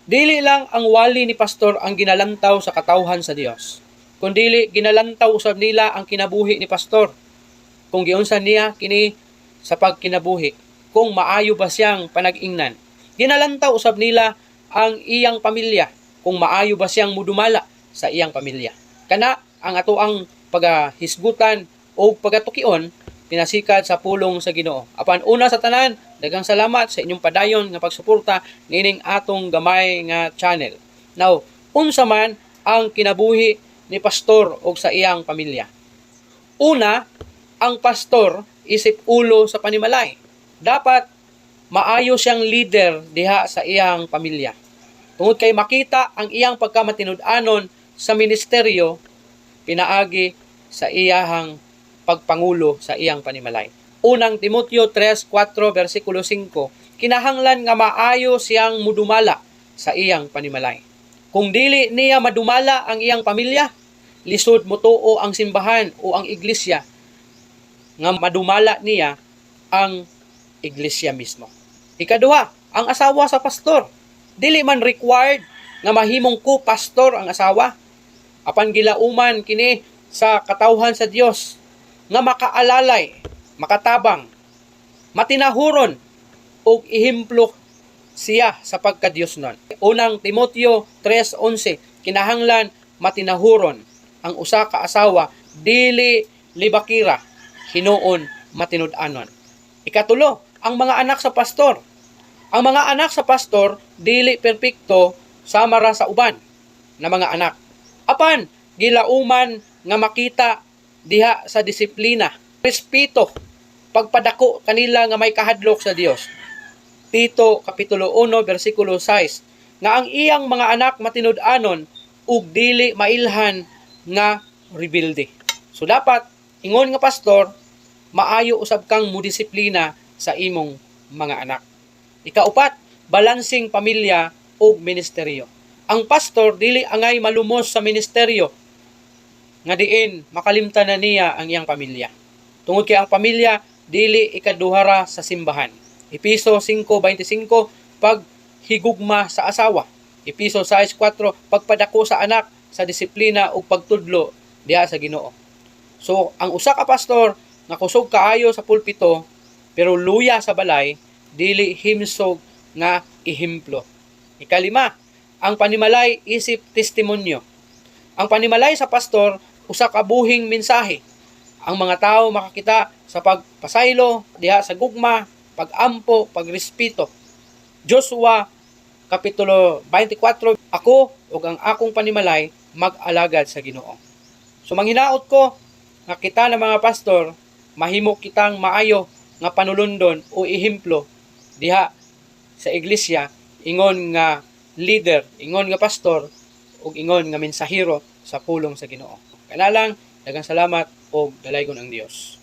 Dili lang ang wali ni pastor ang ginalantaw sa katawhan sa Dios, kundili ginalantaw usab nila ang kinabuhi ni pastor. Kung giunsa niya kini sa pagkinabuhi, kung maayo ba siyang panag-ingnan. Ginalantaw usab nila ang iyang pamilya, kung maayo ba siyang mudumala sa iyang pamilya. Kana ang atoang pagahisgutan o pagatukion pinasikad sa pulong sa Ginoo. Apan una sa tanan, daghang salamat sa inyong padayon nga pagsuporta niining atong gamay nga channel. Now, unsa man ang kinabuhi ni pastor og sa iyang pamilya? Una, ang pastor isip ulo sa panimalay. Dapat maayo siyang leader diha sa iyang pamilya. Tungod kay makita ang iyang pagkamatinud-anon sa ministeryo pinaagi sa iyahang pagpangulo sa iyang panimalay. Unang Timoteo 3:4 versikulo 5, kinahanglan nga maayo siyang mudumala sa iyang panimalay. Kung dili niya madumala ang iyang pamilya, lisod motuo ang simbahan o ang iglesia nga madumala niya ang iglesia mismo. Ikaduha, ang asawa sa pastor. Dili man required nga mahimong ko-pastor ang asawa. Apan gilauman kini sa katawhan sa Dios nga makaalalay, makatabang, matinahuron ug ehemplo siya sa pagka-Diosnon. Unang Timoteo 3:11, kinahanglan matinahuron ang usa ka asawa, dili libakira, hinuon matinud-anon. Ikatulo, ang mga anak sa pastor. Ang mga anak sa pastor dili perpekto sama ra sa uban na mga anak. Apan gilauman nga makita diha sa disiplina, respeto, pagpadako kanila nga may kahadlok sa Dios. Tito kapitulo 1 bersikulo 6, nga ang iyang mga anak matinud-anon ug dili mailhan nga rebelde. So dapat ingon nga pastor, maayo usab kang mudisiplina sa imong mga anak. Ikaupat, balansing pamilya ug ministeryo. Ang pastor dili angay malumos sa ministeryo nga diin makalimtan na niya ang iyang pamilya. Tungod kay ang pamilya dili ikaduhara sa simbahan. Epeso 5:25, paghigugma sa asawa. Epeso 6:4, pagpadako sa anak sa disiplina ug pagtudlo diha sa Ginoo. So ang usa ka pastor nga kusog kaayo sa pulpito pero luya sa balay, dili himsog nga ehemplo. Ikalima, ang panimalay isip testimonyo. Ang panimalay sa pastor usa ka buhing mensahe. Ang mga tao makakita sa pagpasaylo diha sa gugma, pagampo, pagrespeto. Joshua kapitulo 24, "Ako ug ang akong panimalay mag-alagad sa Ginoo." So manghinaot ko nga kita na mga pastor mahimo kitang maayo nga panulundon o ehemplo diha sa iglesia, ingon nga leader, ingon nga pastor ug ingon nga mensahero sa pulong sa Ginoo. Kana lang, daghang salamat ug dalaygon ang Dios.